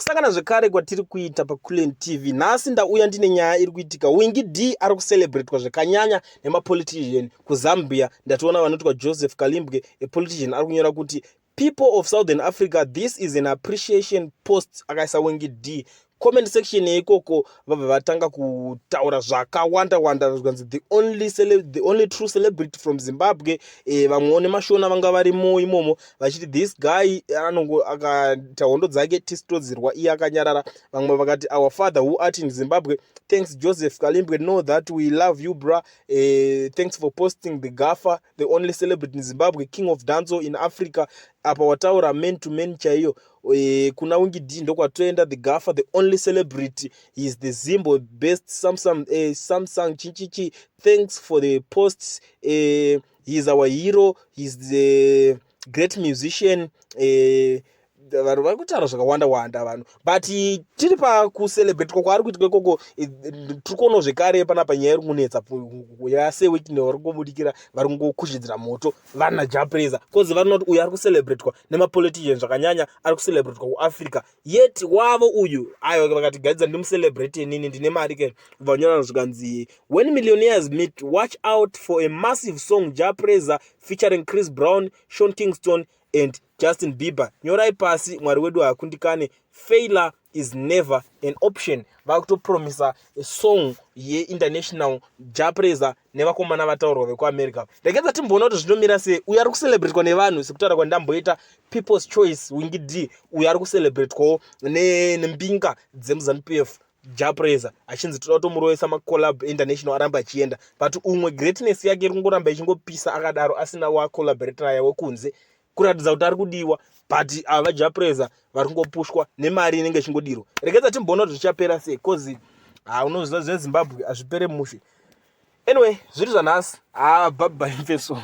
Kusangana zvekare kwatiri kuita paCulen TV. Nhasi ndauya ndine nyaya iri kuitika. Winky D ari kucelebratwa zvakanyanya nemapolitician kuZambia. Ndatoona vanotwa Joseph Kalimbwe, a politician ari kunyora kuti people of Southern Africa, this is an appreciation post akaisa Winky D. Comment section yeikoko vabva vatanga kutaura zvakawanda wanda zvikanzi the only true celebrity from Zimbabwe. Vamwewo nemashona vanga varimo imomo vachiti this guy anongo akaita hondo dzake tisitodzirwa iye akanyarara. Vamwe vakati our father who art in Zimbabwe, thanks Joseph Kalimbwe, know that we love you bra. Thanks for posting the gaffer, the only celebrity in Zimbabwe, king of dancehall in Africa. Apa wataura man to man chaiyo. Kuna Winky D ndokwatoenda. The gaffer, the only celebrity, he is the Zimbo best Samsung, Samsung chichichi. Thanks for the posts. He is our hero, he is the great musician. Vanhu vari kutaura zvakawanda wanda vanhu, but tiri pakucelebratwa kwaari kuitwa ikoko. Tiri kuonawo zvekare panapa nyaya iri kunetsa yaSir Wicknell vari kungobudikira, vari kungokuzhidzira moto vana Jah Prayzah, cause vari kuti uyu ari kucelebratwa nemapolitician zvakanyanya, ari kucelebratwa kuAfrica, yet wavo uyu aiwa vakati gaidza ndimucelebrate inini ndine mari ke. Vanyora zvikanzi, "When millionaires meet, watch out for a massive song, Jah Prayzah featuring Chris Brown, Sean Kingston and Justin Bieber. Nyorai pasi, Mwari wedu haakundikane. Failure is never an option." Vakutopromisa song yeinternational, Jah Prayzah nevakomana vataurwa vekuAmerica. Regedza timboona kuti zvinomira sei. Uyu ari kucelebratwa nevanhu sekutaura kwandamboita, people's choice Winky D. Uyu ari kucelebratwawo nembinga dzemuZANU PF, Jah Prayzah, achinzi toda kutomurovesa macollab international aramba achienda, but umwe greatness yake iri kungoramba ichingopisa akadaro asina wacollaborate naye wekunze, kuratidza kuti ari kudiwa, but ava Jah Prayzah vari kungopushwa nemari inenge ichingodirwa. Regedza timboona kuti zvichapera sei, cause ha, unoziva zveZimbabwe hazvipere mushe. Anyway, zviri zvanhasi. Ha, bye bye mfeso.